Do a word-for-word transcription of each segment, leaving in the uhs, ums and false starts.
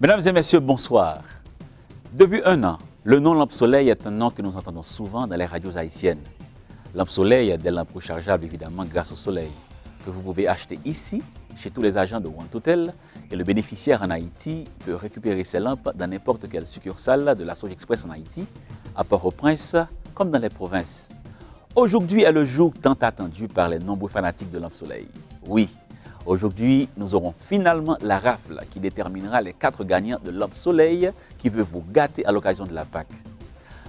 Mesdames et messieurs, bonsoir. Depuis un an, le nom Lampe Soleil est un nom que nous entendons souvent dans les radios haïtiennes. Lampe Soleil, des lampes rechargeables évidemment grâce au soleil, que vous pouvez acheter ici, chez tous les agents de One Total, et le bénéficiaire en Haïti peut récupérer ses lampes dans n'importe quelle succursale de la Soge'Express en Haïti, à Port-au-Prince, comme dans les provinces. Aujourd'hui est le jour tant attendu par les nombreux fanatiques de Lampe Soleil. Oui, aujourd'hui, nous aurons finalement la rafle qui déterminera les quatre gagnants de Lampe Soleil qui veut vous gâter à l'occasion de la Pâques.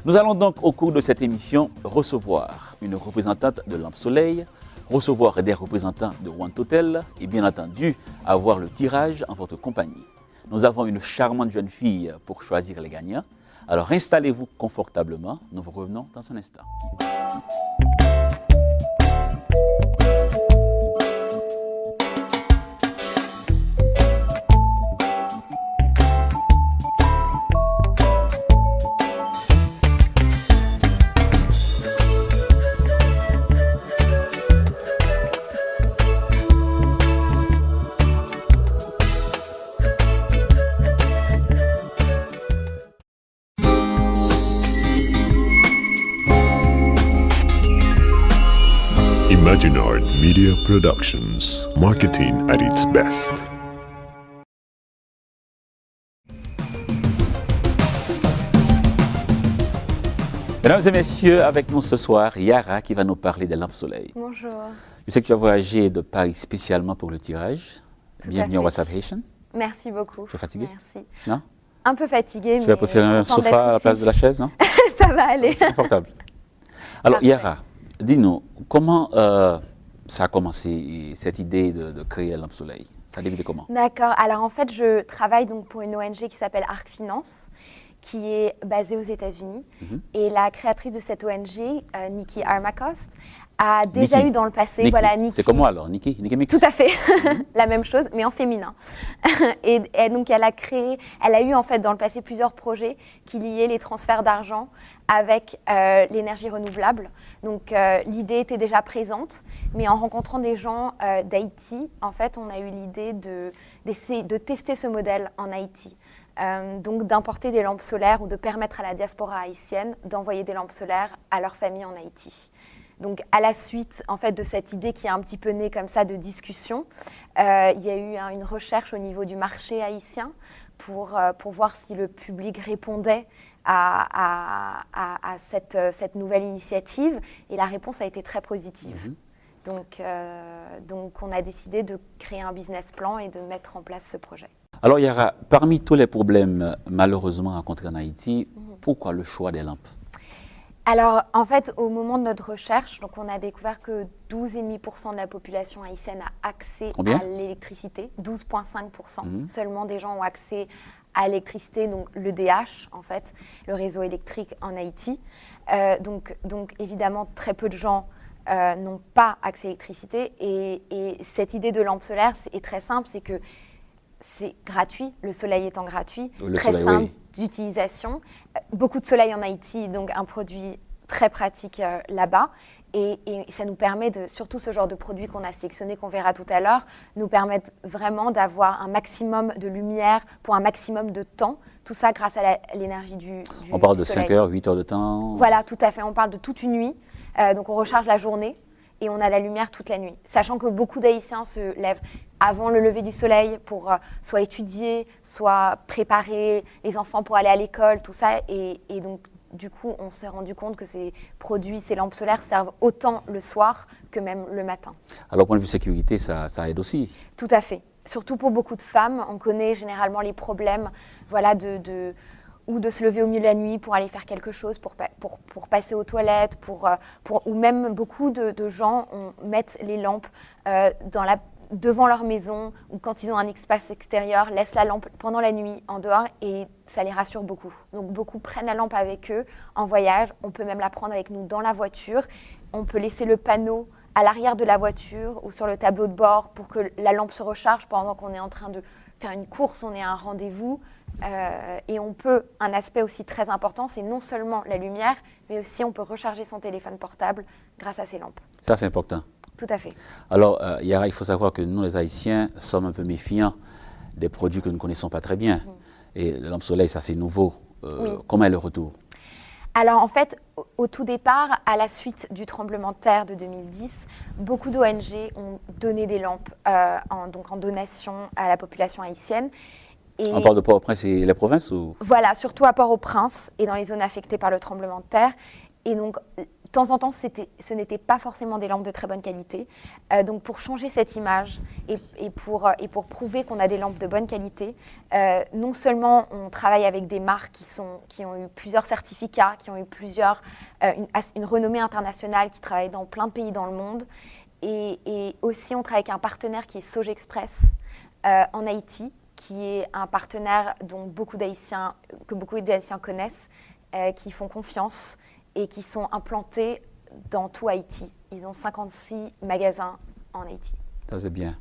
Nous allons donc, au cours de cette émission, recevoir une représentante de Lampe Soleil, recevoir des représentants de One Total et bien entendu, avoir le tirage en votre compagnie. Nous avons une charmante jeune fille pour choisir les gagnants. Alors installez-vous confortablement, nous vous revenons dans un instant. Imaginard Media Productions, marketing at its best. Mesdames et messieurs, avec nous ce soir, Yara qui va nous parler des lampes soleil. Bonjour. Je sais que tu as voyagé de Paris spécialement pour le tirage. Tout à Bienvenue au fait. WhatsApp Haitian. Merci beaucoup. Tu es fatiguée ? Merci. Non ? Un peu fatiguée, Tu mais as préféré un contente d'être sofa à la ici. Place de la chaise, non ? Ça va aller. Confortable. Alors, Parfait. Yara, dis-nous, comment euh, ça a commencé, cette idée de, de créer Lampe Soleil ? Ça a débuté comment ? D'accord. Alors en fait, je travaille donc pour une O N G qui s'appelle Arc Finance, qui est basée aux États-Unis. Mhm. Et la créatrice de cette O N G, euh, Nikki Armacost, a déjà Nikki. Eu dans le passé, Nikki. Voilà, Nikki. C'est comme moi alors, Nikki, Nikki Mix. Tout à fait, la même chose, mais en féminin. Et, et donc elle a créé, elle a eu en fait dans le passé plusieurs projets qui liaient les transferts d'argent avec euh, l'énergie renouvelable. Donc euh, l'idée était déjà présente, mais en rencontrant des gens euh, d'Haïti, en fait, on a eu l'idée de, d'essayer de tester ce modèle en Haïti. Euh, donc d'importer des lampes solaires ou de permettre à la diaspora haïtienne d'envoyer des lampes solaires à leur famille en Haïti. Donc à la suite en fait de cette idée qui a un petit peu né comme ça de discussion, euh, il y a eu hein, une recherche au niveau du marché haïtien pour, euh, pour voir si le public répondait à, à, à, à cette, euh, cette nouvelle initiative et la réponse a été très positive. Mhm. Donc, euh, donc on a décidé de créer un business plan et de mettre en place ce projet. Alors Yara, parmi tous les problèmes malheureusement rencontrés en Haïti, Mhm. Pourquoi le choix des lampes ? Alors, en fait, au moment de notre recherche, donc on a découvert que douze virgule cinq pour cent de la population haïtienne a accès Combien ? À l'électricité. Douze virgule cinq pour cent. Mhm. Seulement des gens ont accès à l'électricité, donc l'E D H, en fait, le réseau électrique en Haïti. Euh, donc, donc, évidemment, très peu de gens euh, n'ont pas accès à l'électricité. Et, et cette idée de lampe solaire c'est- est très simple, c'est que c'est gratuit, le soleil étant gratuit, Le très soleil, simple oui. D'utilisation. Euh, Beaucoup de soleil en Haïti, donc un produit très pratique euh, là-bas. Et, et ça nous permet de, surtout ce genre de produit qu'on a sélectionné, qu'on verra tout à l'heure, nous permettent vraiment d'avoir un maximum de lumière pour un maximum de temps. Tout ça grâce à la- l'énergie du, du On parle de soleil. cinq heures, huit heures de temps. Voilà, tout à fait. On parle de toute une nuit. Euh, donc on recharge la journée et on a la lumière toute la nuit. Sachant que beaucoup d'Haïtiens se lèvent avant le lever du soleil pour euh, soit étudier, soit préparer les enfants pour aller à l'école, tout ça. Et, et donc, du coup, on s'est rendu compte que ces produits, ces lampes solaires servent autant le soir que même le matin. Alors, point de vue sécurité, ça, ça aide aussi. Tout à fait. Surtout pour beaucoup de femmes, on connaît généralement les problèmes, voilà, de, de- ou de se lever au milieu de la nuit pour aller faire quelque chose, pour, pa- pour, pour passer aux toilettes, pour, euh, pour- ou même beaucoup de, de gens on- mettent les lampes euh, dans la, devant leur maison ou quand ils ont un espace extérieur, laissent la lampe pendant la nuit en dehors et ça les rassure beaucoup. Donc beaucoup prennent la lampe avec eux en voyage, on peut même la prendre avec nous dans la voiture, on peut laisser le panneau à l'arrière de la voiture ou sur le tableau de bord pour que la lampe se recharge pendant qu'on est en train de faire une course, on est à un rendez-vous. Euh, et on peut, un aspect aussi très important, c'est non seulement la lumière, mais aussi on peut recharger son téléphone portable grâce à ces lampes. Ça, c'est important. Tout à fait. Alors, euh, Yara, il faut savoir que nous, les Haïtiens, sommes un peu méfiants des produits que nous ne connaissons pas très bien. Et le lampe soleil, ça c'est nouveau. Euh, Oui. Comment est le retour? Alors en fait, au, au tout départ, à la suite du tremblement de terre de deux mille dix, beaucoup d'O N G ont donné des lampes euh, en, donc en donation à la population haïtienne. Et En part de Port-au-Prince et les provinces ou? Voilà, surtout à Port-au-Prince et dans les zones affectées par le tremblement de terre. Et donc, de temps en temps, c'était, ce n'était pas forcément des lampes de très bonne qualité. Euh, donc, pour changer cette image et, et pour, euh, et pour prouver qu'on a des lampes de bonne qualité, euh, non seulement on travaille avec des marques qui, sont, qui ont eu plusieurs certificats, qui ont eu plusieurs, euh, une, as- une renommée internationale, qui travaillent dans plein de pays dans le monde, et, et aussi on travaille avec un partenaire qui est Sogexpress euh, en Haïti, qui est un partenaire dont beaucoup d'Haïtiens, que beaucoup d'Haïtiens connaissent, euh, qui font confiance et qui sont implantés dans tout Haïti. Ils ont cinquante-six magasins en Haïti. Ça c'est bien.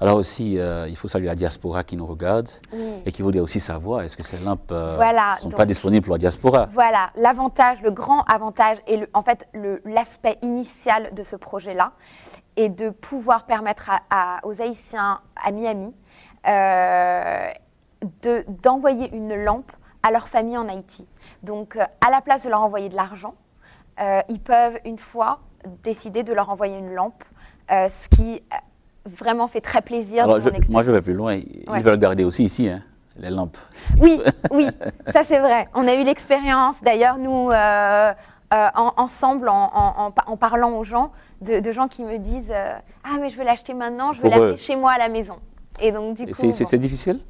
Alors aussi, euh, il faut saluer la diaspora qui nous regarde Oui. et qui voudrait aussi savoir est-ce que ces lampes euh, Voilà, sont donc- pas disponibles pour la diaspora. Voilà, l'avantage, le grand avantage et le- en fait le- l'aspect initial de ce projet-là est de pouvoir permettre à- à- aux Haïtiens à Miami euh, de- d'envoyer une lampe à leur famille en Haïti. Donc, euh, à la place de leur envoyer de l'argent, euh, ils peuvent une fois décider de leur envoyer une lampe, euh, ce qui euh, vraiment fait très plaisir Alors, dans je- mon expérience. Moi, je vais plus loin. Ils Ouais. veulent garder aussi ici, hein, les lampes. Oui, oui, ça c'est vrai. On a eu l'expérience. D'ailleurs, nous, euh, euh, en- ensemble, en, en- en pa- en parlant aux gens, de, de gens qui me disent euh, Ah, mais je veux l'acheter maintenant, je veux Pour eux. l'acheter chez moi à la maison. Et donc, du Et coup, c'est c'est- bon. c'est difficile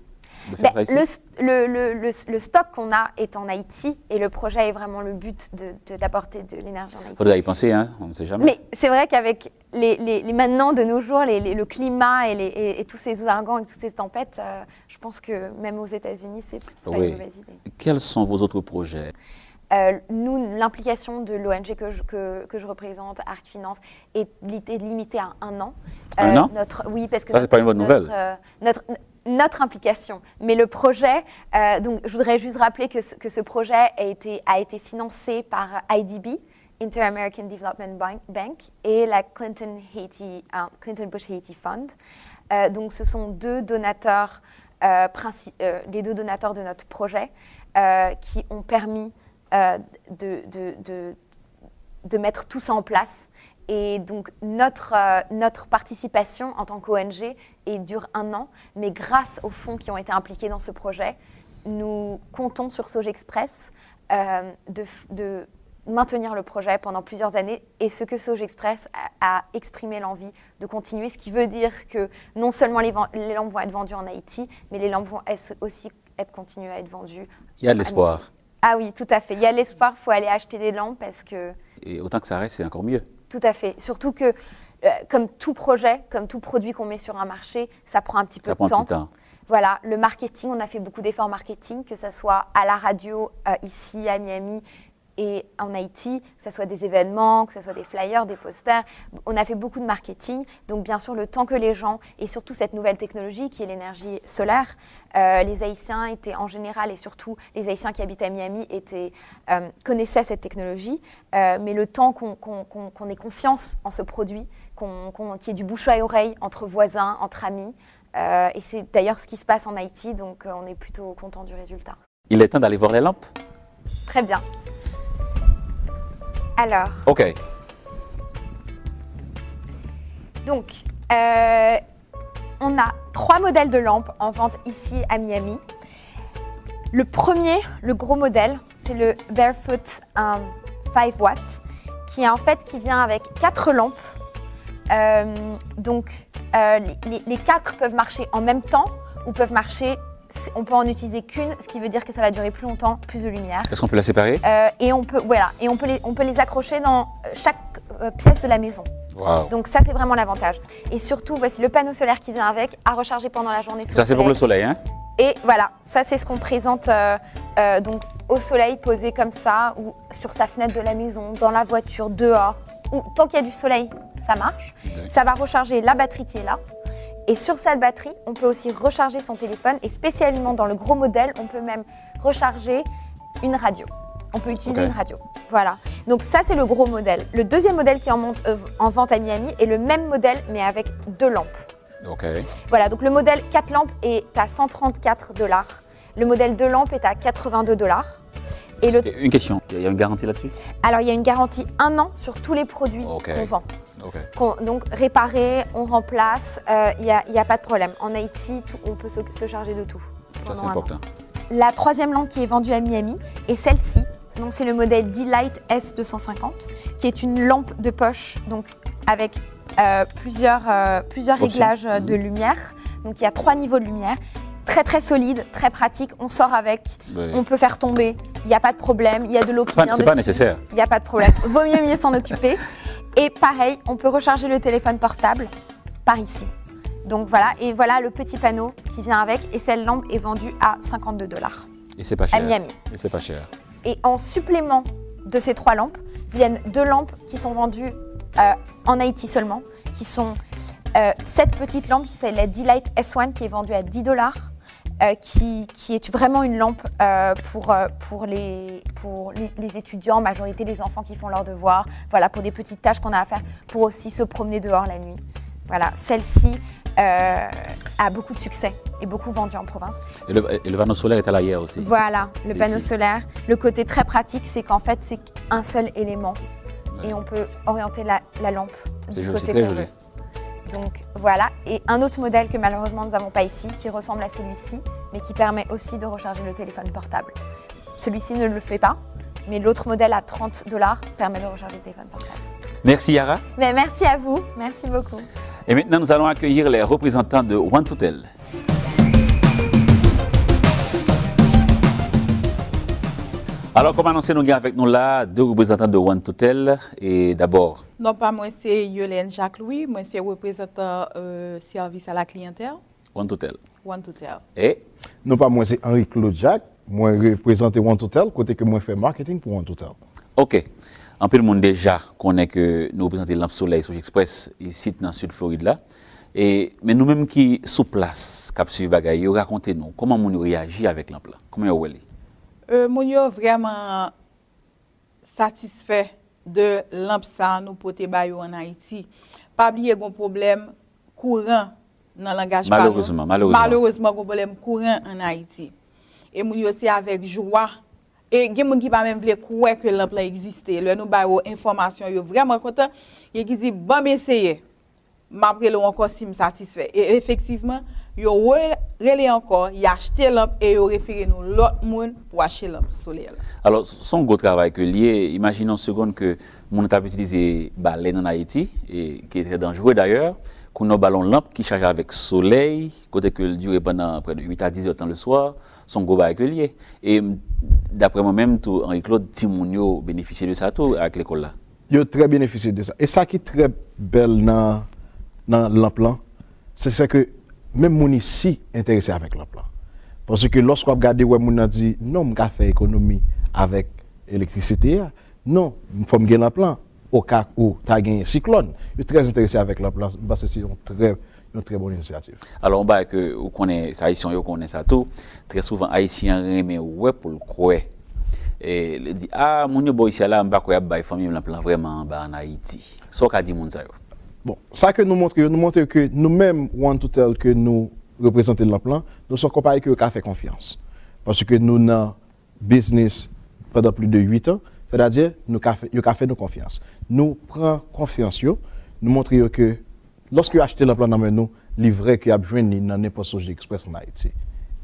de Ben, faire ça ici? le, le- le- le- le stock qu'on a est en Haïti et le projet est vraiment le but de- de- d'apporter de, l'énergie en Haïti. Faudrait y penser, hein, on ne sait jamais. Mais c'est vrai qu'avec les, les- les- maintenant, de nos jours, les- les- le climat et, les- et- et tous ces ouragans et toutes ces tempêtes, euh, je pense que même aux États-Unis, c'est pas Oui. une mauvaise idée. Quels sont vos autres projets? Euh, nous, l'implication de l'O N G que je, que- que je représente, Arc Finance, est li- est limitée à un an. Un an? Notre, oui, parce que Ça, c'est pas une bonne notre, nouvelle. euh, notre, notre implication. Mais le projet, euh, donc, je voudrais juste rappeler que ce, que ce projet a été, a été financé par I D B, Inter-American Development Bank, Bank, et la Clinton, Haiti, euh, Clinton Bush Haiti Fund. Euh, donc, ce sont deux donateurs, euh, princi- euh, les deux donateurs de notre projet euh, qui ont permis euh, de, de- de- de mettre tout ça en place. Et donc, notre, euh, notre participation en tant qu'O N G est- dure un an, mais grâce aux fonds qui ont été impliqués dans ce projet, nous comptons sur Sogexpress euh, de, f- de maintenir le projet pendant plusieurs années. Et ce que Sogexpress a, a exprimé l'envie de continuer, ce qui veut dire que non seulement les, ven- les lampes vont être vendues en Haïti, mais les lampes vont être- aussi être continuer à être vendues. Il y a de l'espoir. Ah oui, tout à fait. Il y a l'espoir, il faut aller acheter des lampes parce que... Et autant que ça reste, c'est encore mieux. Tout à fait. Surtout que, euh, comme tout projet, comme tout produit qu'on met sur un marché, ça prend un petit peu Ça de prend un temps. Petit temps. Voilà, le marketing, on a fait beaucoup d'efforts marketing, que ce soit à la radio, euh, ici à Miami et en Haïti, que ce soit des événements, que ce soit des flyers, des posters. On a fait beaucoup de marketing. Donc bien sûr, le temps que les gens, et surtout cette nouvelle technologie qui est l'énergie solaire, euh, les Haïtiens étaient en général, et surtout les Haïtiens qui habitent à Miami, étaient, euh, connaissaient cette technologie. Euh, mais le temps qu'on qu'on- qu'on- qu'on ait confiance en ce produit, qu'on- qu'on- qu'il y ait du bouche à oreille entre voisins, entre amis, euh, et c'est d'ailleurs ce qui se passe en Haïti, donc euh, on est plutôt content du résultat. Il est temps d'aller voir les lampes. Très bien. Alors, Ok. donc, euh, on a trois modèles de lampes en vente ici à Miami. Le premier, le gros modèle, c'est le Barefoot euh, five watt, qui est en fait qui vient avec quatre lampes. Euh, donc, euh, les, les- les quatre peuvent marcher en même temps ou peuvent marcher. On peut en utiliser qu'une, ce qui veut dire que ça va durer plus longtemps, plus de lumière. Est-ce qu'on peut les séparer? Euh, et on peut, voilà, et on peut les, on peut les accrocher dans euh, chaque euh, pièce de la maison. Wow. Donc ça, c'est vraiment l'avantage. Et surtout, voici le panneau solaire qui vient avec, à recharger pendant la journée. Sous Ça, c'est pour le soleil. Soleil, hein? Et voilà, ça, c'est ce qu'on présente euh, euh, donc au soleil, posé comme ça, ou sur sa fenêtre de la maison, dans la voiture, dehors, ou tant qu'il y a du soleil, ça marche. D'accord. Ça va recharger la batterie qui est là. Et sur cette batterie, on peut aussi recharger son téléphone. Et spécialement dans le gros modèle, on peut même recharger une radio. On peut utiliser Ok. Une radio. Voilà. Donc ça, c'est le gros modèle. Le deuxième modèle qui est en, monte- euh, en vente à Miami est le même modèle, mais avec deux lampes. Ok. Voilà, donc le modèle quatre lampes est à cent trente-quatre dollars. Le modèle de lampe est à quatre-vingt-deux dollars. Et le... Et une question, il y a une garantie là-dessus? Alors, il y a une garantie un an sur tous les produits Ok. qu'on vend. Ok. Qu'on- donc, réparer, on remplace, euh, il n'y a, il y a pas de problème. En Haïti, tout- on peut se, se charger de tout. Ça, c'est pendant un an. Important. La troisième lampe qui est vendue à Miami est celle-ci. Donc, c'est le modèle D-Light S deux cent cinquante, qui est une lampe de poche, donc avec euh, plusieurs, euh, plusieurs Options. Réglages euh, de lumière. Donc, il y a trois niveaux de lumière. Très, très solide, très pratique. On sort avec, Oui. On peut faire tomber. Il n'y a pas de problème. Il y a de l'eau qui C'est pas, vient c'est pas dessus. Nécessaire. Il n'y a pas de problème. Vaut mieux mieux s'en occuper. Et pareil, on peut recharger le téléphone portable par ici. Donc voilà, et voilà le petit panneau qui vient avec. Et cette lampe est vendue à cinquante-deux dollars. Et c'est pas cher. À Miami. Et c'est pas cher. Et en supplément de ces trois lampes viennent deux lampes qui sont vendues euh, en Haïti seulement, qui sont euh, cette petite lampe, c'est la D-Light S un qui est vendue à dix dollars, euh, qui, qui est vraiment une lampe euh, pour, euh, pour, les, pour les, les étudiants, en majorité les enfants qui font leurs devoirs, voilà, pour des petites tâches qu'on a à faire, pour aussi se promener dehors la nuit. Voilà, celle-ci euh, a beaucoup de succès et beaucoup vendu en province. Et le, et le panneau solaire est à l'arrière aussi. Voilà, le C'est panneau ici. Solaire. Le côté très pratique, c'est qu'en fait, c'est un seul élément Ouais. et on peut orienter la, la lampe C'est du joli, côté c'est très qu'on joli. veut. Donc voilà, et un autre modèle que malheureusement nous n'avons pas ici, qui ressemble à celui-ci, mais qui permet aussi de recharger le téléphone portable. Celui-ci ne le fait pas, mais l'autre modèle à trente dollars permet de recharger le téléphone portable. Merci Yara. Mais merci à vous, merci beaucoup. Et maintenant, nous allons accueillir les représentants de One to Tell. Alors, comme annoncé, nous avons avec nous là deux représentants de One to Tell. Et d'abord, Non pa mwen se Yolène Jacques Louis, mwen se reprezantan euh, sèvis a la kliyantèl, One to Tell. One to Tell. Et Non pa mwen se Henri Claude Jacques, mwen reprezante One to Tell, kote ke mwen fè marketing pou One to Tell. Ok. Anpil moun deja konnen ke nou reprezante Lamp Solèy Soji Express isit nan Sid Florid la. E, men nou menm ki sou plas, k ap swiv bagay yo, rakonte nou, kòman moun yo reyaji avèk lanp lan? Kòman yo wè li? Euh, moun yo vrèman satisfè de lanp sa a nou pote ba yo ann Ayiti. Pa bliye gon pwoblèm kouran nan langaj pa nou. Malerezman, malerezman. Malerezman, gon pwoblèm kouran ann Ayiti. E moun yo se avèk jwa. E gen moun ki pa menm vle kwè ke lanp lan egziste. Lè nou ba yo enfòmasyon, yo vrèman kontan. Gen ki di, ban m eseye. M ap rele w ankò si m satisfè. E efektivman, yo re- rele ankò, y achte lanp e yo refere nou lòt moun pou achte lanp solèy la. Alò, s- s on gwo travay ke l ye. Imajine yon segonn ke moun t ap itilize balèn ann Ayiti, e ki trè danjere dayè. Kounye a w ba l yon lanp ki chaje avèk solèy, kote ke l dire pandan prè de uit a diz è tan le swa. S on gwo bagay ke l ye. E m- daprè mwen menm tou, Henri Claude, timoun yo benefisye de sa tou ak lekòl la. Yo trè benefisye de sa. E sa ki trè bèl nan, nan lanp lan, se, se ke menm moun isi enterese avèk lanp lan. Paske lòske w ap gade, wè moun nan di, non, m ka fè ekonomi avèk elektrisite a. Non, fò m gen lanp lan. Oka ou ta genyen siklòn. Yo trè enterese avèk lanp lan. M panse se yon trè, yon trè bon inisyativ. Alò, yon bagay ke ou konnen, se Ayisyen yo konnen sa tou, trè souvan Ayisyen an renmen wè pou l kwè. E, li di, a, moun yo bò isi a la, m pa kwè y ap bay fanmi m lanp lan vrèman anba ann Ayiti. Sa w ka di moun sa yo? Bon, sa ke nou montre yo, nou montre yo ke nou menm, One to Tell ke nou reprezante lanp lan, nou se yon konpayi ke yo ka fè konfyans. Paske nou nan biznis pandan plis de uit an, sètadi nou ka fè, yo ka fè nou konfyans. Nou pran konfyans yo, nou montre yo ke lòske yo achte lanp lan nan men nou, li vrè ke y ap jwenn li nan nenpòt Soji Express ann Ayiti.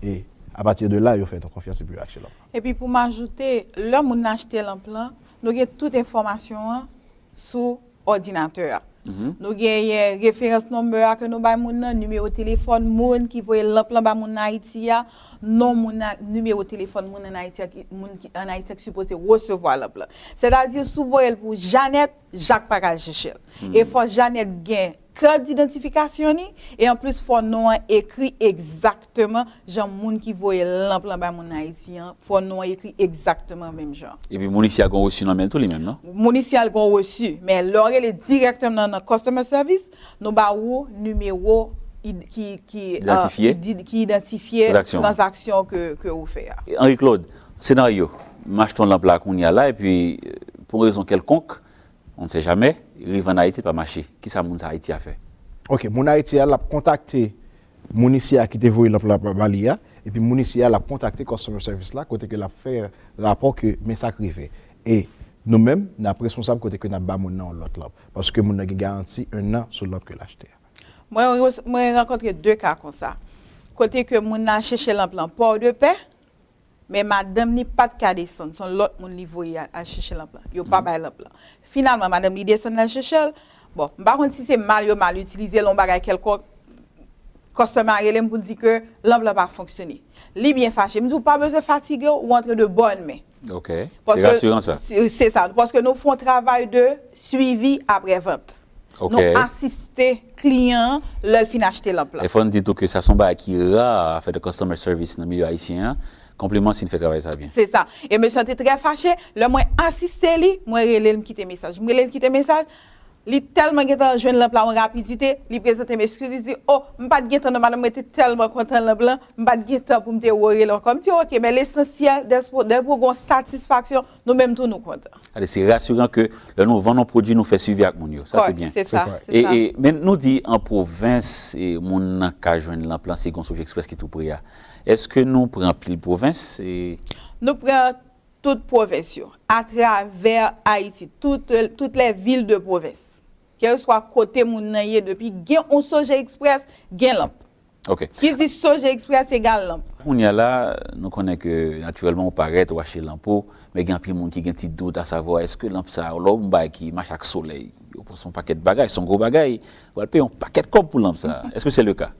E apati de la, yo fè nou konfyans epi yo achte lanp lan. Epi pou m ajoute, lè moun nan achte lanp lan, nou gen tout enfòmasyon an sou òdinatè a. Nou genyen referans number a ke nou bay moun nan, nimewo telefòn moun ki voye lanp lan ba moun nan Ayiti a, non moun nan, nimewo telefòn moun ann Ayiti a ki, moun ki, ann Ayiti a ki sipoze resevwa lanp lan. Sètadi, si w voye l pou Janèt, Jak pa ka al chèche l. E fò Janèt gen kat didantifikasyon ni, e anplis fò non an ekri egzakteman jan moun ki voye lanp lan bay moun nan Ayiti an, fò non an ekri egzakteman menm jan. Epi moun isi a gon resi nan men l tou li menm, non? Moun isi a l gon resi, men lè w rele dirèkteman nan customer service, nou ba ou nimewo id- ki, ki, euh, Idantifye. id- ki idantifye Tranzaksyon. Tranzaksyon ke, ke ou fè a. Henri Claude, senaryo, m achte yon lanp la kounye a la, epi euh, pou yon rezon kèlkonk, on ne sait jamais, rive ann Ayiti, l pa mache. Kisa moun sa Ayiti a fè? Ok, moun Ayiti a, l ap kontakte moun isi a ki te voye lanp la ba li a, Epi moun isi a, l ap kontakte customer service la, kote ke l ap fè rapò ke men sa k rive. E nou menm, n ap responsab kote ke n ap ba moun nan yon lòt lanp. Paske moun nan gen garanti en an sou lanp ke l achte a. Mwen, mwen rankontre de ka konsa. Kote ke moun nan al chèche lanp lan Pòdepè, men madanm li pa t ka desann. Se yon lòt moun li voye al, al chèche lanp lan. Yo pa bay lanp lan. Finalman, madanm li desann al chèche l. Bon, m pa konn si se mal yo mal itilize l, yon bagay kèlkonk. Kòstòma rele m pou l di ke lanp lan pa fonksyone. Li byen fache. M di, "Ou pa bezwen fatige w, ou antre de bòn men." Ok. Se rasiran sa. Se sa. Paske nou fè yon travay de swivi apre vant. Nou asiste kliyan an lè l fin achte lanp lan. E fò n di tou ke sa se yon bagay ki ra, afè de customer service nan milye ayisyen an. Konpliman si n fè travay sa byen. Se sa. E mesye an te trè fache. Lè mwen asiste li, mwen rele l, m kite mesaj. M rele l, kite mesaj. Li tèlman gentan jwenn lanp la yon rapidite, li prezante m eskiz, li di, "O, m pa t gentan non, madanm, mwen te tèlman kontan lanp lan, m pa t gentan pou m te rele ankò." M di, "Oke, men lesansyèl, depi w gen yon satisfaksyon, nou menm tou nou kontan." Gade, se rasiran ke lè nou vann yon pwodui, nou fè swivi ak moun yo. Sa se byen. Se sa, se sa. E, e, men nou di an pwovens, e, moun nan ka jwenn lanp lan, se gen yon Sogeexpress ki tou pre a. Èske nou pran anpil pwovens? E... Nou pran tout pwovens yo, atravè Ayiti, tout, toutes les villes de province. Kèlkeswa kote moun nan ye, depi gen yon Sogeexpress, gen lanp. Ok. Ki di Sogeexpress egal lanp. Kounye a la, nou konnen ke natirèlman ou parèt, ou achte lanp ou, men gen anpil moun ki gen ti dout, asavwa, èske lanp sa a, lè w bay ki mache ak solèy, yo panse yon pakèt bagay, se yon gwo bagay, ou pral peye yon pakèt kòb pou lanp sa a. Èske se le ka?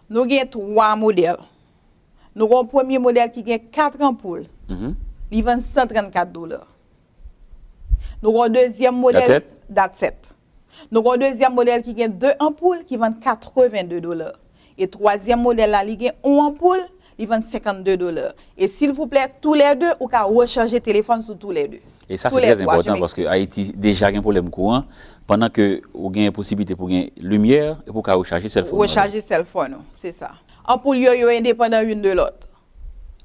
Nou gen twa modèl. Nou gen yon premye modèl ki gen kat anpoul. Li vann san trannkat dola. Nou gen yon dezyèm modèl. That's it? That's it. Nou gen yon dezyèm modèl ki gen de anpoul ki vann katreven de dola. E twazyèm modèl la, li gen yon anpoul, li vann senkannde dola. E silvouplè, toulède, ou ka rechanje telefòn sou toulède. E sa se trè enpòtan paske Ayiti deja gen pwoblèm kouran, pandan ke ou gen posiblite pou gen limyè, epi ou ka rechaje sèlfòn ou. Rechaje sèlfòn ou, se sa. Anpoul yo, yo endepandan youn de lòt.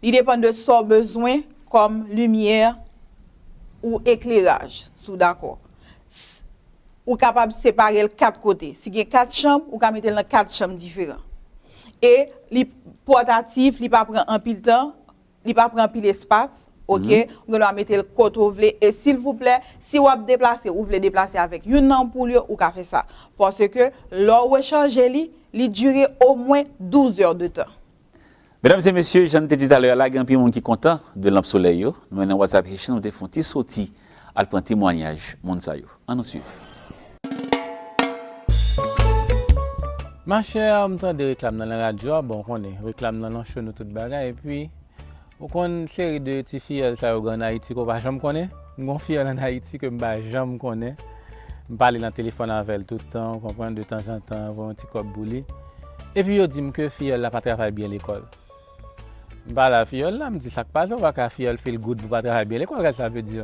Li depann de sa w bezwen kòm limyè ou ekleraj, si w dakò. Ou kapab separe l kat kote. Si gen kat chanm, ou ka mete l nan kat chanm diferan. E li pòtatif, li pa pran anpil tan, li pa pran anpil espas, oke? Ou gen dwa mete l kote w vle. E silvouplè, si w ap deplase, ou vle deplase avèk youn nan anpoul yo, ou ka fè sa. Paske lè w rechanje li, li dire omwen douz è de tan. Medam e mesye, jan n te di talè a la, gen anpil moun ki kontan de lanp solèy yo. Nou menm nan WhatsApp Haitian, nou te fè yon ti soti al pran temwanyaj moun sa yo. Ann nou swiv. Machè, m tande reklam nan nan radyo a, bon, ou konnen, reklam nan nan cho nou tout bagay, epi ou konn seri de ti fiyèl sa yo gen ann Ayiti ke w pa janm konnen. M gen yon fiyèl ann Ayiti ke m pa janm konnen. M pale nan telefòn avè l tout tan, ou konprann, de tanzantan, voye yon ti kòb pou li. Epi yo di m ke fiyèl la pa travay byen lekòl. M pale a fiyèl la, m di, "Sa k pase, ou pa ka fiyèl feel good pou pa travay byen lekòl, gad sa vle di."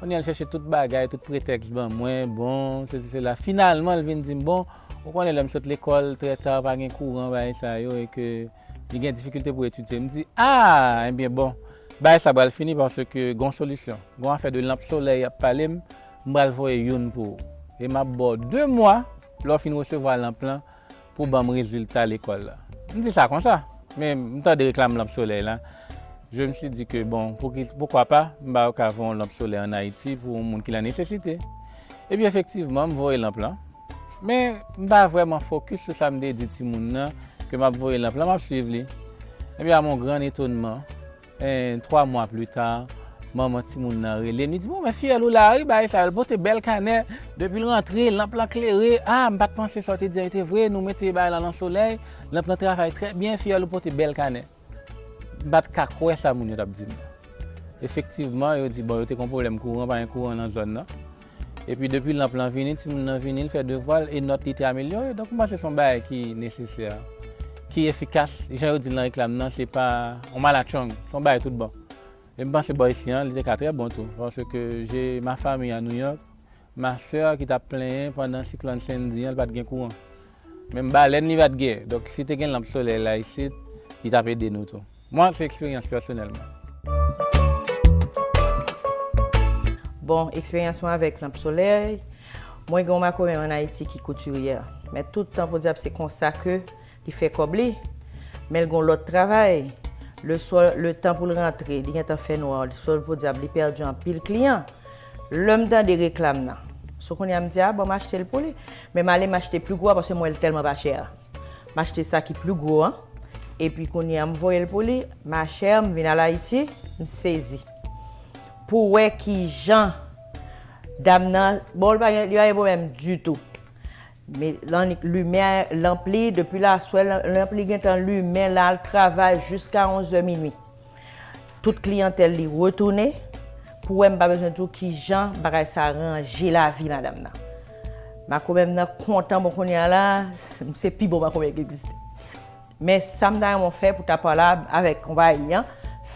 Kounye a l chèche tout bagay, tout pretèks ban mwen, bon, sesi, sela. Finalman, l vin di m, "Bon, ou konnen lè m sot lekòl trè ta, pa gen kouran, bagay sa yo, e ke li gen difikilte pou etidye." M di, "A, ebyen, bon, bagay sa pral fini paske gen yon solisyon. Gen yon afè de lanp solèy y ap pale m, m pral voye youn pou ou. E m ap ba w de mwa, lè w fin resevwa lanp lan, pou ban m rezilta lekòl la." M di sa konsa, men m tande reklam lanp solèy la. Je me suis dit que, bon, pou ki, poukwa pa, m pa ka voye yon lanp solèy ann Ayiti pou yon moun ki nan nesesite. Epi efektivman, m voye lanp lan. Men, m pa vrèman fokis sou sa m te di timoun nan, ke m ap voye lanp lan, m ap swiv li. Epi, à mon grand étonnement, en, twa mwa pli ta, manman timoun nan rele m. Li di, "Bon, men fiyèl ou la, wi, bagay sa yo." L pote bèl kanè. Depi l rantre, lanp lan klere. A, m pa t panse sa w te di a, e te vre, nou mete bagay lan nan solèy. Lanp lan travay trè byen, fiyèl ou pote bèl kanè. M pa t ka kwè sa moun yo t ap di m nan. Efektivman, yo di, bon, yo te gen yon pwoblèm kouran, pa gen kouran nan zòn nan. Epi depi lanp lan vini, timoun nan vini, l fè devwa l e nòt li te amelyore. Donk, m panse se yon bagay ki nesesè, ki efikas. Jan yo di l nan reklam nan, se pa yon malatchong, se yon bagay tout bon. E m panse bò isi an, li te ka trè bon tou. Paske j'ai ma famille à New York, ma sè ki t ap plenyen pandan siklòn Sandy an, li pa t gen kouran. Menm balèn li pa t gen. Donk, si te gen lanp solèy la isit, li t ap ede nou tou. Mwen, se eksperyans pèsonèl mwen. Bon, eksperyans mwen avèk lanp solèy, mwen gen yon makomè ann Ayiti ki koutiryè. Men tout tan podyab se konsa ke li fè kòb li. Men l gen yon lòt travay. Leswa, letan pou l rantre, li gentan fè nwa, sòl podyab, li pèdi anpil kliyan. Lè m tande reklam nan, so kounye a m di, a bon, m achte l pou li. Men m ale m achte pli gwo a, paske m wè l tèlman pa chè a. M achte sa ki pli gwo an. Epi kounye a m voye l pou li, ma chère, m vin al Ayiti, m sezi. Pou wè kijan dam nan, bon, li pa gen, li pa gen pwoblèm ditou. Men lannik limyè, lanp li, depi l aswè, lanp li gentan limen, l al travay jiska onzè minui. Tout kliyantèl li retounen, pou wè m pa bezwen di w kijan bagay sa ranje lavi madanm nan. Makomè m nan kontan, bon, kounye a la, se pi bon makomè ki egziste. Men sa m ta renmen w fè pou ta pale avèk konpayi an,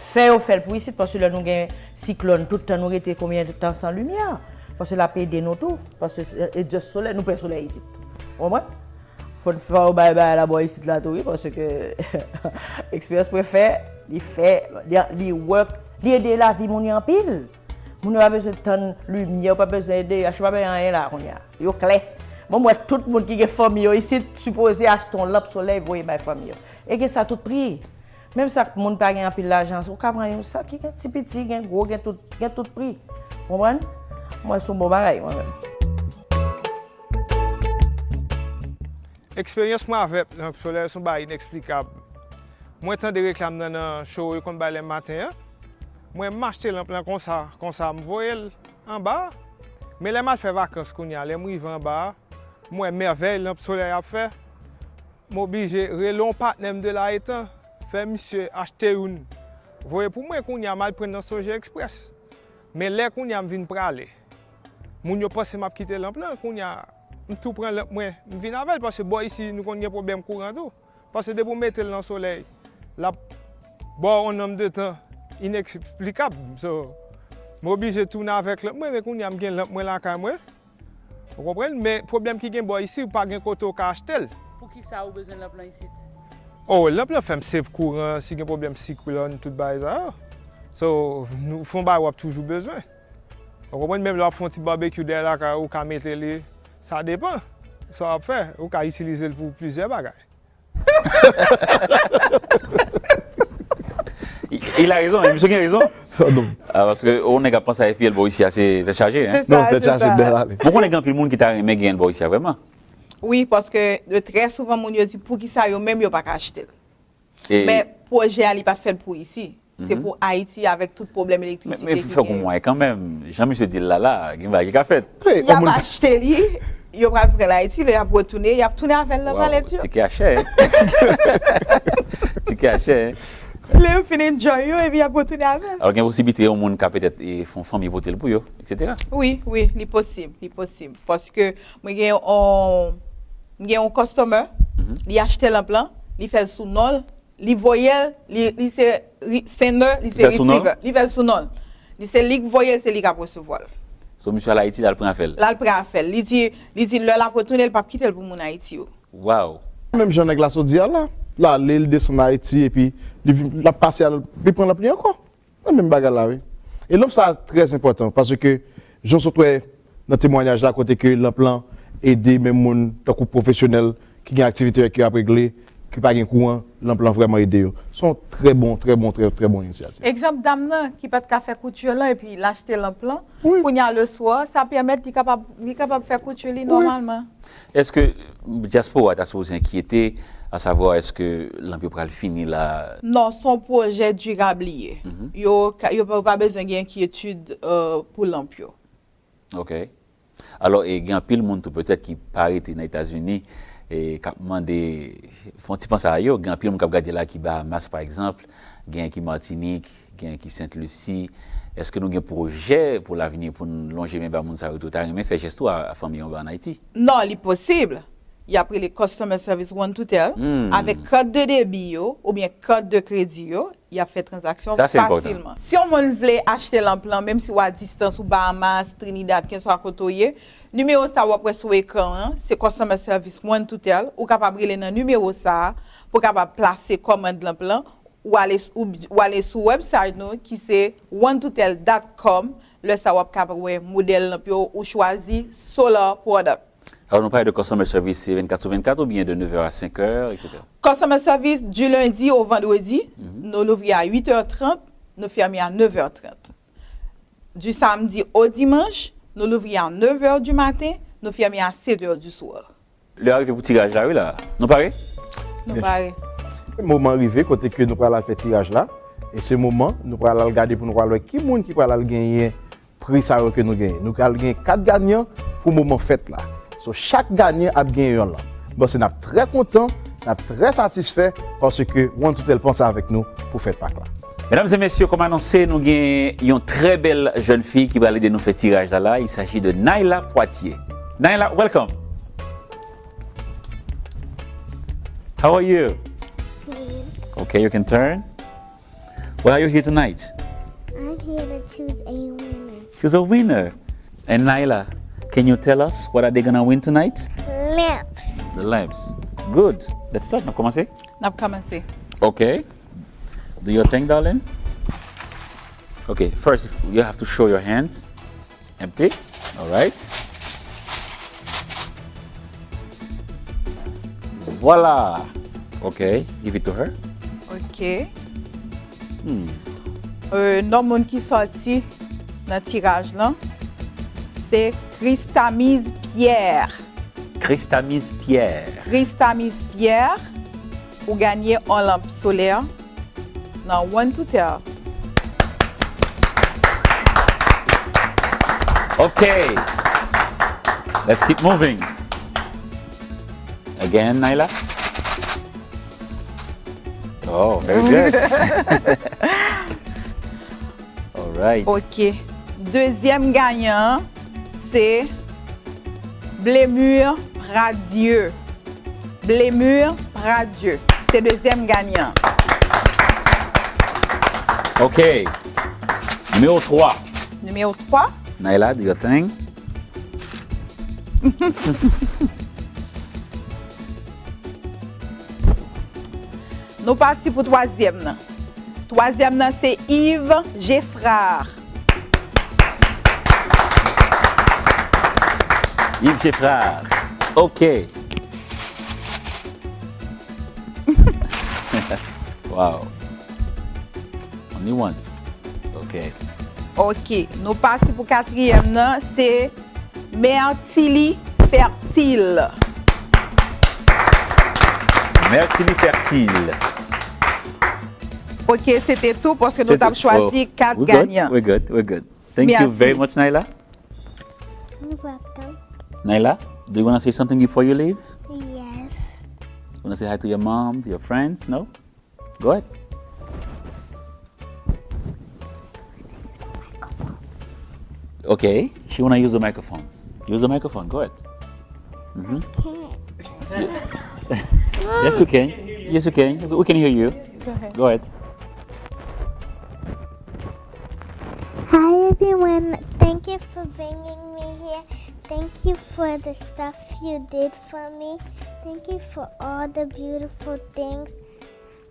fè yo fè l pou isit, paske lè nou gen siklòn, tout tan nou rete konbyen tan san limyè? Paske l ap ede nou tou, paske e just solèy, nou pè solèy isit. Ou konprann? Fò n fè yon bay bay la bò isit la tou, wi, paske eksperyans mwen fè, li fè, li, li work, li ede lavi moun yo anpil. Moun yo pa bezwen tann limyè, yo pa bezwen ede, yo pa bezwen anyen la kounye a. Yo klè. Bon, m wè tout moun ki gen fanmi yo isit sipoze achte yon lanp solèy voye bay fanmi yo. E gen sa tout pri. Menm sa k moun pa gen anpil lajan, ou ka pran yon sa ki gen ti piti, gen gwo, gen tout, gen tout pri. Ou konprann? M wè se yon bon bagay, mwen menm. Eksperyans mwen avèk lanp solèy se yon bagay ineksplikab. Mwen tande reklam nan nan cho yo konn bay lè maten an. Mwen m achte lanp lan konsa, konsa m voye l anba a. Men lè m al fè vakans kounye a, lè m rive anba a, m wè mèvèy lanp solèy ap fè. M oblije rele yon patnè m de la etan, fè misye achte youn voye pou mwen. Kounye a m al pran nan Sogé Express. Men lè kounye a m vin prale, moun yo panse m ap kite lanp lan. Kounye a m tou pran lanp mwen, m vin avè l, paske bò isi nou konn gen pwoblèm kouran tou. Paske depi w mete l nan solèy, l ap ba w yon nonm de tan ineksplikab. So, m oblije tounen avèk lanp mwen, men kounye a m gen lanp mwen lakay mwen. Ou konprann? Men pwoblèm ki gen bò isi, ou pa gen kote ou ka achte l. Poukisa ou bezwen lanp lan isit? Oh, lanp lan fè m save kouran, si gen pwoblèm siklòn, tout bagay sa yo. So, nou, se yon bagay w ap toujou bezwen. Ou konprann? Menm lè w ap fè yon ti babekyou dèyè lakay ou, ou ka mete li, sa depan sa w ap fè. Ou ka itilize l pou plizyè bagay. Il a raison, misye gen rezon. Ah, paske yon nèg ap panse a F P L bò isi a se tèt chaje, hein? Non, tèt chaje, bèl ale. Mwen konnen gen anpil moun ki ta renmen gen bò isi a, vrèman. Wi, paske trè souvan moun yo di poukisa yo menm yo pa ka achte l. Men pwojè a li pa t fèt pou isi. Se pou Ayiti avèk tout pwoblèm elektrisite ki genyen. Men fè kou mwayen kanmenm. Jan misye di l la la, gen bagay ki ka fèt. Y ap achte li, yo pral pran l Ayiti, lè y ap retounen, y ap tounen avè l nan palèt yo. Tike a chè. Tike a chè. Lè yo fin enjoy yo, epi y ap retounen avè l. Alò gen posiblite yon moun ka petèt fè yon fanmi pote l pou yo, etsetera. Wi, wi, li posib, li posib. Paske mwen gen yon, mwen gen yon customer, li achte lanp lan, li fè l sou non l, li voye l, li, li se sender, li se receiver. Li fè l sou non l. Li se li k voye l, se li k ap resevwa l. So misye al Ayiti, l al pran afè l. L al pran afè l. Li di, li di lè l ap retounen, l p ap kite l pou moun Ayiti yo. Wow. Menm jan nèg la sot di a la, l ale, l desann Ayiti, epi li vin, l ap pase al, li pran lanp li ankò. Nan menm bagay la wi. E lanp sa trè enpòtan paske jan w sot wè nan temwayaj la kote ke lanp lan ede menm moun tankou pwofesyonèl ki gen aktivite yo ke y ap regle, ki pa gen kouran, lanp lan vrèman ede yo. Se yon trè bon, trè bon, trè, trè bon inisyativ. Egzanp dam nan ki pa t ka fè kouti lan epi l achte lanp lan, kounye a leswa, sa pèmèt li kapab, li kapab fè kouti li nòmalman. Èske dyaspora ta sipoze enkyete asavwa èske lanp yo pral fini la? Non, se yon pwojè dirab li ye. Yo, yo pa, pa bezwen gen enkyetid pou lanp yo. Ok. Alò, e gen anpil moun tou petèt ki pa rete nan Etazini e k ap mande, fè yon ti panse a yo. Gen anpil moun k ap gade la ki Bahamas, pa egzanp, gen ki Matinik, gen ki Sent Lisi. Èske nou gen pwojè pou lavni pou n lonje men ba moun sa yo tou? Ou ta renmen fè jès tou a, a fanmi w anba ann Ayiti? Non, li posib. Y ap rele Customer Service One Toutel avèk kat de debi yo oubyen kat de kredi yo, y ap fè tranzaksyon fasilman. Si yon moun vle achte lanp lan, menm si w a distans, ou Bahamas, Trinidad, kenswa kote w ye, nimewo sa w ap wè sou ekran an, se Customer Service One Toutel. Ou kapab rele nan nimewo sa a pou w kapab plase kòmand lanp lan. Ou ale, ou, ou ale sou website nou ki se one toutel dot com. Lè sa a w ap kapab wè modèl lanp yo ou chwazi solar product. Alors, nou pale de customer service, se vennkat sou vennkat oubyen de neuf heures à cinq heures, et cetera? Customer service, du lundi au vendredi, nou louvri a huit heures trente, nou fèmen a neuf heures trente. Du samedi au dimanche, nou louvri a neuf heures du matin, nou fèmen a sept heures du soir. Lè a rive pou tiraj la, wi la. Nou pare? Nou pare. Moman rive kote ke nou pral al fè tiraj la. E se moman nou pral al gade pou nou pral wè ki moun ki pral al genyen pri sa yo ke nou genyen. Nou pral gen kat ganyan pou moman fèt la. So, chak ganyan ap genyen yon lanp. Bon, se n ap trè kontan, n ap trè satisfè paske One Toutel panse avèk nou pou fèt Pak la. Medam e mesye, kòm anonse, nou gen yon trè bèl jèn fi ki pral ede nou fè tiraj la la. Il s'agit de Naila Poitier. Naila, welcome. How are you? Good. Okay, you can turn. Why are you here tonight? I'm here to choose a winner. Choose a winner. And Naila, can you tell us what are they gonna win tonight? Lamps. The lamps. Good. Let's start. N ap kòmanse? N ap kòmanse. Okay. Do your thing, darling. Okay, first, if you have to show your hands. Empty. All right. Voilà. Okay, give it to her. Ok. Hmm. Euh, non moun ki sòti nan tiraj lan, se Christamise Pierre. Christamise Pierre. Christamise Pierre, ou genyen yon lanp solè nan One Toutel. Okay. Let's keep moving. Again, Naila. Oh, very good. All right. Ok. Dezyèm ganyan an, se Blemur Pradieu. Blemur Pradieu. Se dezyèm ganyan an. Ok. Nimewo twa. Nimewo twa. Naila, do your thing. Nou pati pou twazyèm nan. Twazyèm nan se Yves Geffrard. Yves Geffrard. Ok. Wow. Only one. Ok. Ok. Nou pati pou katriyèm nan, se Mertily Fertile. Mertily Fertile. Ok, se te tou paske nou t ap chwazi kat ganyan. We're good, we're good, we're good. Thank you very much, Naila. You're welcome. Naila, do you want to say something before you leave? Yes. You want to say hi to your mom, to your friends? No? Go ahead. Okay, she wanna use the microphone. Use the microphone. Go ahead. Mm-hmm. I can't. Yes, you can. Yes, you can. We can hear you. Go ahead. Go ahead. Hi everyone. Thank you for bringing me here. Thank you for the stuff you did for me. Thank you for all the beautiful things.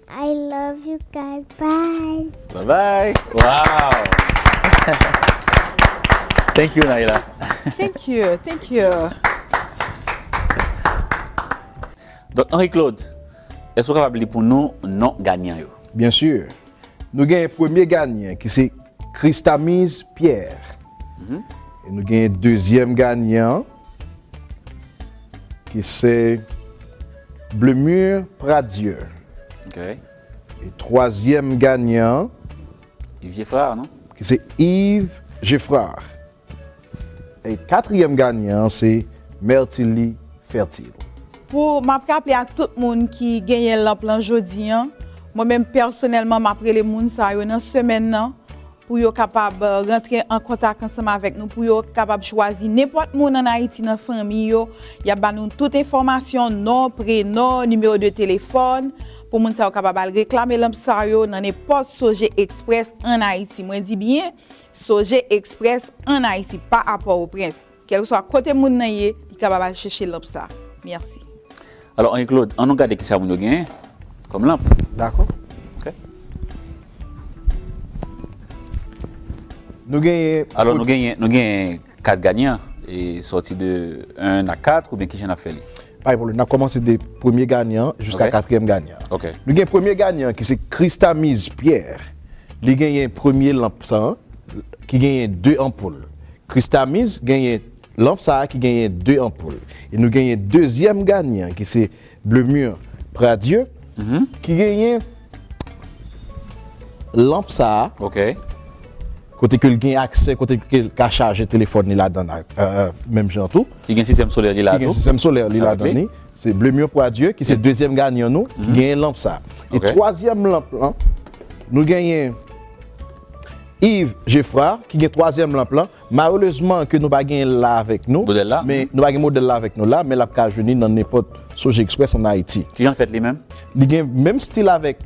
I love you guys. Bye. Bye bye. Wow. Thank you, Naila. Thank you. Thank you. Donk, Henri Claude, èske w kapab li pou nou non ganyan yo? Byen si. Nou gen premye ganyan ki se Christamise Pierre. Mhm. E nou gen dezyèm ganyan ki se Blemur Pradieu. Ok. E twazyèm ganyan Yves Geffrard, non? Ki se Yves Geffrard. E katriyèm ganyan an se Mertily Fertile. Pou m ap raple ak tout moun ki genyen lanp lan jodi an, mwen menm pèsonèlman m ap rele moun sa yo nan semèn nan pou yo kapab, euh, rantre an kontak ansanm avèk nou, pou yo kapab chwazi nenpòt moun ann Ayiti nan fanmi yo. Y ap ba nou tout enfòmasyon, non, prenon, nimewo de telefòn, pou moun sa yo kapab al reklame lanp sa yo nan nenpòt Sogé Express ann Ayiti. Mwen di byen, Sogé Express ann Ayiti, pa a Pòtoprens. Kèlkeswa kote moun nan ye, li kapab al chèche lanp sa. Mèsi. Alò, Henri Claude, ann nou gade kisa moun yo genyen kòm lanp. Dakò. Ok. Nou genyen Alò, nou genyen, nou genyen kat ganyan. e sòti de un a kat oubyen kijan n ap fè li? Pa gen pwoblèm. N ap kòmanse de premye ganyan jiska Ok. katriyèm ganyan. Ok. Nou gen premye ganyan ki se Christamyse Pierre. Li genyen premye lanp sa a, ki genyen de anpoul. Christamyse genyen lanp sa a ki genyen de anpoul. E nou genyen dezyèm ganyan ki se Blemur Pradieu, Mhm. ki genyen lanp sa a, Ok. kote ke l gen aksè, kote ke l ka chaje telefòn li ladan, euh, menm jan tou. Ki gen sistèm solè li la Ki gen tou. sistèm solè li Sa ladan vle. li. Se Blemur Pradieu, ki se dezyèm ganyan nou, ki Mhm. genyen lanp sa a. E Ok. twazyèm lanp lan, nou genyen Yves Geffrard, ki gen twazyèm lanp lan. Malerezman ke nou pa gen l la avèk nou, Modèl la? men nou pa gen modèl la avèk nou la, men l ap ka jwenn li nan nenpòt Soje Express ann Ayiti. Kijan l fèt li menm? Li gen menm stil avèk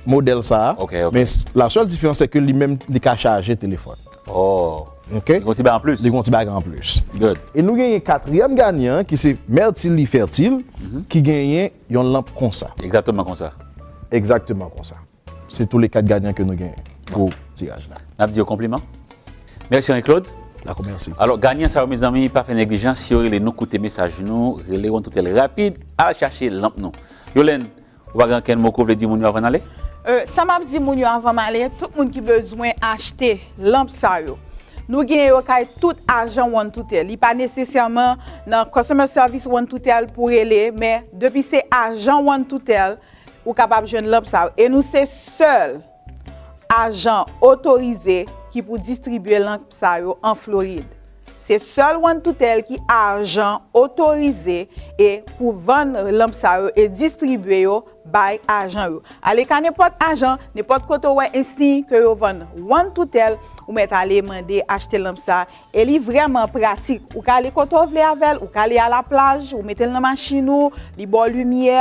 modèl sa a, Ok, ok. men s-, la sèl diferans se ke li menm li ka chaje telefòn. Oh. Ok? Li gon ti bagay an plis. Li gon ti bagay an plis. Good. E nou genyen katriyèm ganyan ki se Mertily Fertile, Mhm. ki genyen yon lanp konsa. Egzakteman konsa. Egzakteman konsa. Se tou le kat ganyan ke nou genyen pou tiraj la. N ap di yo konpliman. Mèsi Henri Claude. Dakò, mèsi. Alò, ganyan sa yo, mezanmi, pa fè neglijans, si yo rele nou, koute mesaj nou, rele One Toutel rapid, al chache lanp nou. Yolène, ou pa gen ankenn mo ke w vle di moun yo avan n ale? Euh, sa m ap di moun yo avan m ale, tout moun ki bezwen achte lanp sa yo, nou gen yo kay tout ajan One Toutel. Li pa nesesèman nan customer service One Toutel pou rele, men depi se ajan One Toutel, ou kapab jwenn lanp sa yo. E nou se sèl ajan otorize ki pou distribye lanp sa yo an Florid. Se sèl One Toutel ki ajan otorize e pou vann lanp sa yo e distribye yo bay ajan yo. Ale ka nenpòt ajan, nenpòt kote w wè ensiy ke yo vann One Toutel, ou mèt ale mande achte lanp sa. E li vrèman pratik. Ou ka ale kote w vle avè l, ou ka ale a laplaj, ou mete l nan machin ou, li ba w limyè,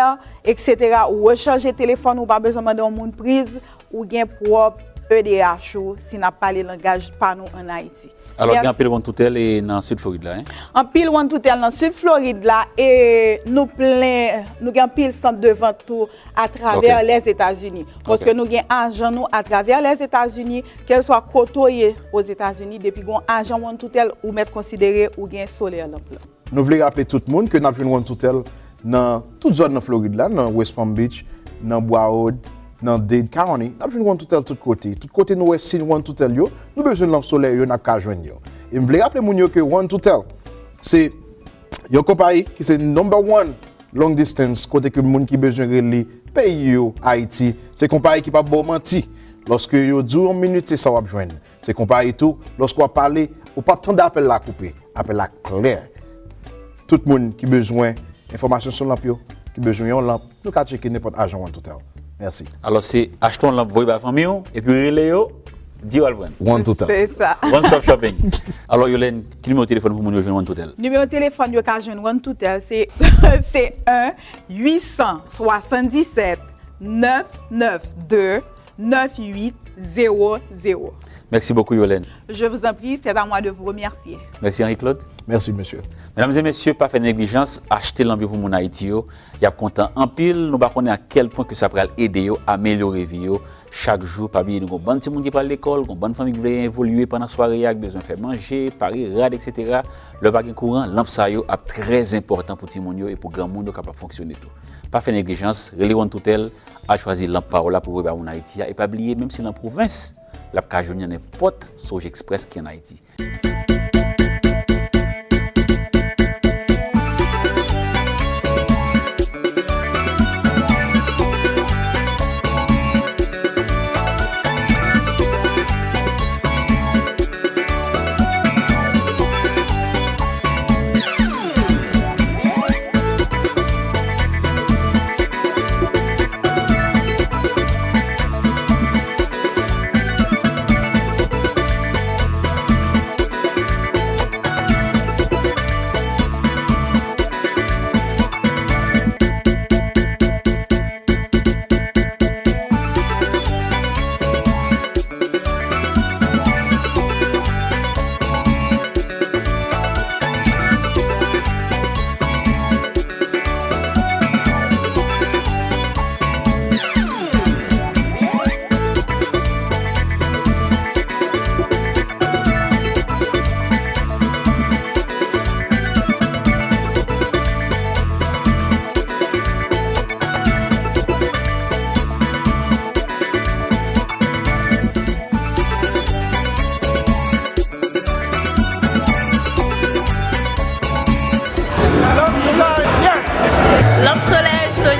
etsetera. Ou rechanje telefòn ou, pa bezwen mande yon moun priz, ou gen pwòp E D H ou, si n ap pale langaj pa nou ann Ayiti. Alò, gen Mèsi. anpil One Toutel e nan Sid Florid la, en? Anpil One Toutel nan Sid Florid la, e nou plen, nou gen anpil sant de vant tou atravè Ok. Lèzetazini. Paske Ok. nou gen ajan nou atravè Lèzetazini, kèlswa kote w ye Ozetazini, depi gen yon ajan One Toutel, ou mèt konsidere ou gen solè lanp lan. Nou vle raple tout moun ke n ap jwenn One Toutel nan tout zòn nan Florid la, nan West Palm Beach, nan Broward, nan Dade County. N ap jwenn One Toutel tout kote. Tout kote nou wè siy One Toutel yo, nou bezwen lanp solè yo, n ap ka jwenn yo. E m vle raple moun yo ke One Toutel se yon konpayi ki se number one long distance, kote ke moun ki bezwen rele peyi yo, Ayiti, se konpayi ki p ap ba w manti. Lòske yo di w yon minit, se sa w ap jwenn. Se konpayi tou, lòske w ap pale, ou p ap tande apèl la koupe. Apèl la klè. Tout moun ki bezwen enfòmasyon sou lanp yo, ki bezwen yon lanp, nou ka tcheke nenpòt ajan One Toutel. Mèsi. Alò, se achte yon lanp, voye ba fanmi w, epi rele yo, di yo al pran. One Toutel. Se sa. One Stop Shopping. Alò, Yolène, ki nimewo telefòn pou moun yo jwenn One Toutel? Nimewo telefòn yo ka jwenn One Toutel, se, se un uit san swasanndisèt nèf nèf de nèf uit zewo zewo. Merci beaucoup, Yolène. Je vous en prie, c'est à moi de vous remercier. Merci, Henri-Claude. Mèsi, mesye. Medam e mesye, pa fè neglijans, achte lanp yo pou moun Ayiti yo. Y ap kontan anpil. Nou pa konnen a kèl pwen ke sa pral ede yo amelyore vi yo chak jou. Pa bliye, nou gon bann timoun ki pral lekòl, gon bann fanmi ki vle evolye pandan sware a, ki bezwen fè manje, pare rad, etsetera. Lè pa gen kouran, lanp sa yo ap trè enpòtan pou timoun yo e pou granmoun yo kapab fonksyone tou. Pa fè neglijans, rele One Toutel, al chwazi lanp pa w la pou voye ba moun Ayiti a. E pa bliye, menm si nan pwovens, l ap ka jwenn nan nenpòt Soge Express ki ann Ayiti.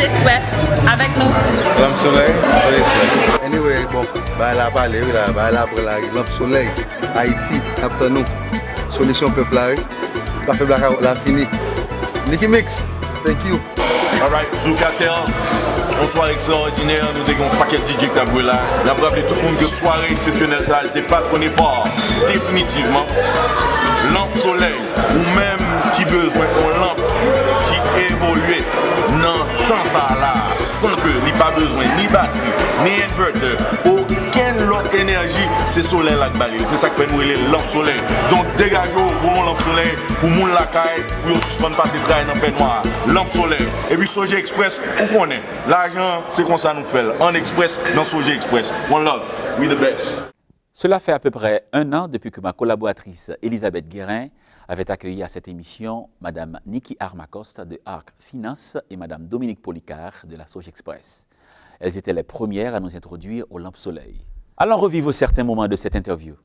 Express, avèk nou. Lanp Solèy, Solèy Express. Anyway, bon, bagay la pale wi la, bagay la pran lari. Lanp Solèy, Ayiti, n ap tann nou. Solisyon pèp la wi. Kafe blackout la fini. Nicky Mix, thank you. Alright, Zouk Atè, yon sware ekstraòdinè, nou te gen yon pakèt D J k t ap jwe la. N ap raple tout moun ke sware eksepsyonèl sa a, li te patwone pa, definitivman, Lanp Solèy. Ou menm ki bezwen yon lanp ki evolye nan tan sa a la, san ke li pa bezwen ni batri, ni inverter, okenn lòt enèji, se solèy la k ba li l. Se sa k fè nou rele l lanp solèy. Donk, degaje w, voye yon lanp solèy pou moun lakay, pou yo sispann pase tray nan fènwa a. Lanp solèy. Epi Soje Express, ou konnen, lajan, se konsa nou fè l. Ann Express, nan Soje Express. One love, we the best. Cela fait à peu près un an depuis que ma collaboratrice Elisabeth Guérin avait accueilli à cette émission Madame Nicky Armacost de Arc Finance et Madame Dominique Policard de la Soge Express. Elles étaient les premières à nous introduire aux lampes soleil. Allons revivre certains moments de cette interview.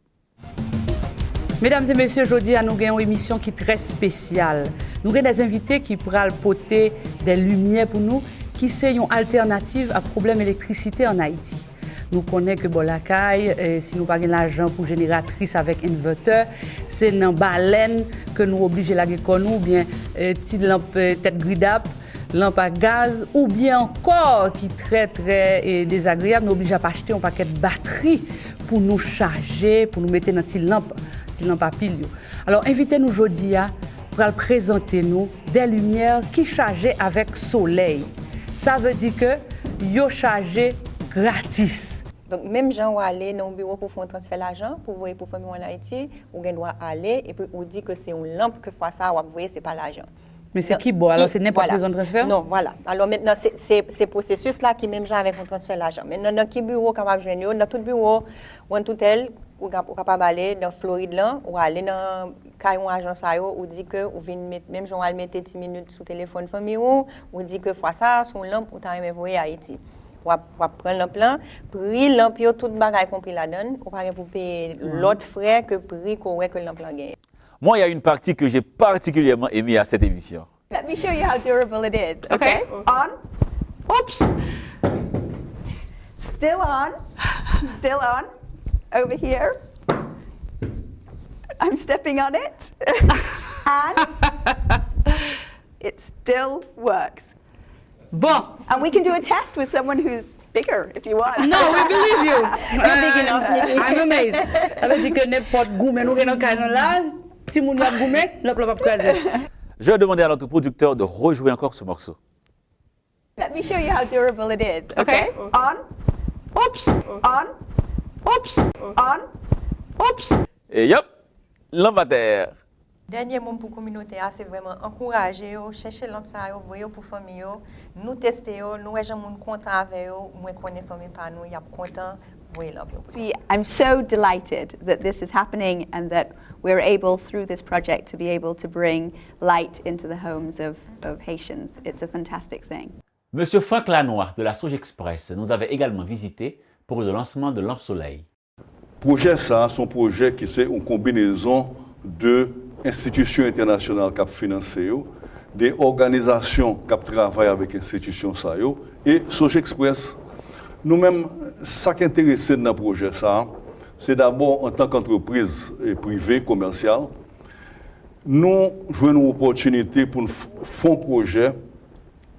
Medam e mesye, jodi a nou gen yon emisyon ki trè espesyal. Nou gen de envite ki pral pote de limyè pou nou, ki se yon altènativ ak pwoblèm elektrisite ann Ayiti. Nou konnen ke bò lakay, eh, si nou pa gen lajan pou jeneratris avèk envètè, se nan balèn ke nou oblije lage kò nou, oubyen eh, ti lanp eh, tèt gridap, lanp a gaz, oubyen ankò ki trè, trè eh, dezagreyab, nou oblije ap achte yon pakèt batri pou nou chaje, pou nou mete nan ti lanp, ti lanp a pil yo. Alò, envite nou jodi a pral prezante nou de limyè ki chaje avèk solèy. Sa vle di ke yo chaje gratis. Donk, menm jan w ale nan yon biwo pou fè yon transfè lajan, pou voye pou fanmi w ann Ayiti, ou gen dwa ale, epi ou di ke se yon lanp ke fwa sa a w ap voye, se pa lajan. Men se ki bò? Alò, se nenpòt bezwen transfè? Non, vwala. Alò, mentnan, se, se, se pwosesis la ki menm jan avèk yon transfè lajan. Mentnan, nan ki biwo w kapab jwenn yo? Nan tout biwo One Toutel, ou, ka- ou kapab ale nan Florid lan, ou ale nan kay yon ajan sa yo, ou di ke ou vin met, menm jan w al mete ti minit sou telefòn fanmi w, ou di ke fwa sa a, se yon lanp ou ta renmen voye Ayiti. W ap, w ap pran lanp lan, pri lanp yo, tout bagay konpri ladan l, ou pa gen pou peye lòt frè ke pri ke w wè ke lanp lan genyen. Moi, il y a une partie que j'ai particulièrement aimée à cette émission. Let me show you how durable it is. Okay. On. Oops. Still on. Still on. Over here. I'm stepping on it. And it still works. Bon. And we can do a test with someone who's bigger if you want. No, we believe you. You're big enough, Nikki. I'm amazed. Sa vle di ke nenpòt goumen nou gen nan kay nou la, timoun yo ap goumen, lanp lan p ap kraze. Je vais demander à notre producteur de rejouer encore ce morceau. Let me show you how durable it is. Okay. On. Oops. On. Oops. On. Oops. Et yep, lanp atè. Dènye mo m pou kominote a, se vrèman ankouraje yo, chèche lanp sa yo, voye yo pou fanmi yo. Nou teste yo, nou wè jan moun kontan avè yo, mwen konnen fanmi pa nou, y ap kontan voye lanp yo pou yo. We, I'm so delighted that this is happening and that we're able, through this project, to be able to bring light into the homes of, of Haitians. It's a fantastic thing. Monsieur Franck Lanois de la Soge Express nous avait également visité pour le lancement de Lampe Soleil. Pwojè sa a se yon pwojè ki se yon konbinezon de enstitisyon entènasyonal k ap finanse yo, de òganizasyon k ap travay avèk enstitisyon sa yo, e Soge Express. Nou menm, sa k enterese n nan pwojè sa a, se dabò antan k antrepriz prive, komèsyal, nou jwenn yon opòtinite pou n fè yon pwojè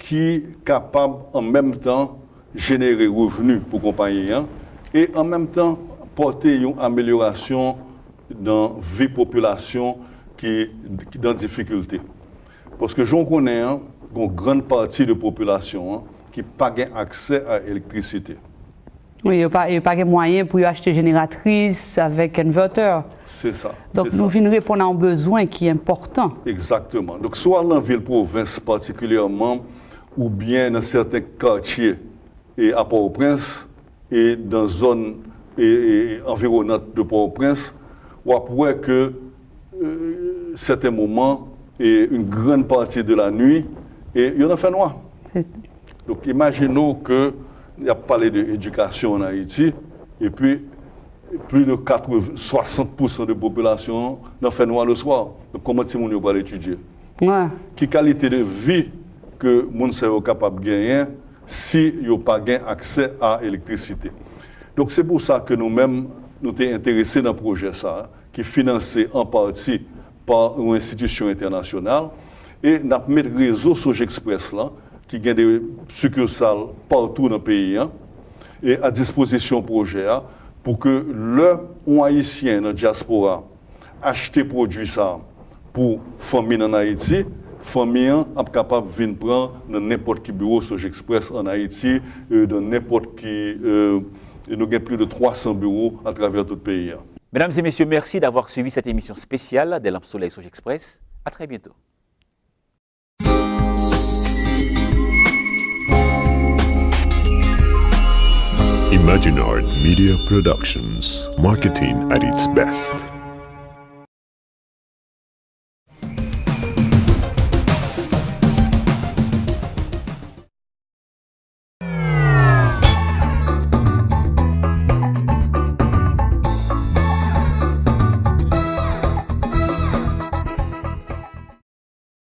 ki kapab an menm tan jenere revni pou konpayi an e an menm tan pòte yon amelyorasyon nan vi popilasyon ki, ki nan difikilte. Paske jan w konnen an, gen yon grann pati de popilasyon an ki pa gen aksè a elektrisite. Wi, yo pa, yo pa gen mwayen pou yo achte jeneratris avèk envètè. Se sa. Donk, nou vin reponn a yon bezwen ki enpòtan. Egzakteman. Donk, si w al nan vil pwovens patikilyèman, oubyen nan sèten katye e a Pòtoprens, e nan zòn e, e anviwonant de Pòtoprens, w ap wè ke e, sèten moman, e yon grann pati de la nwi, e yo nan fènwa. Donk, imajine w ke y ap pale de edikasyon ann Ayiti, epi plis de katreven, swasant pousan de popilasyon an nan fènwa le swa. Donk, kòman timoun yo pral etidye? Ki kalite de vi ke moun sa yo kapab genyen si yo pa gen aksè a elektrisite. Donk, se pou sa ke nou menm, nou te enterese nan pwojè sa a, ki finanse an pati pa yon enstitisyon entènasyonal, e n ap met rezo Sojexpress lan, ki gen de sikisal patou nan peyi an, e a dispozisyon pwojè a, pou ke lè yon Ayisyen nan dyaspora achte pwodui sa a pou fanmi l ann Ayiti, fanmi an ap kapab vin pran nan nenpòt ki biwo Sojexpress ann Ayiti, e nan nenpòt ki, e, e nou gen plis de twa san biwo atravè tout peyi an. Mesdames et messieurs, merci d'avoir suivi cette émission spéciale des Lampes Soleil Sojexpress. À très bientôt. Imaginard Media Productions, marketing at its best.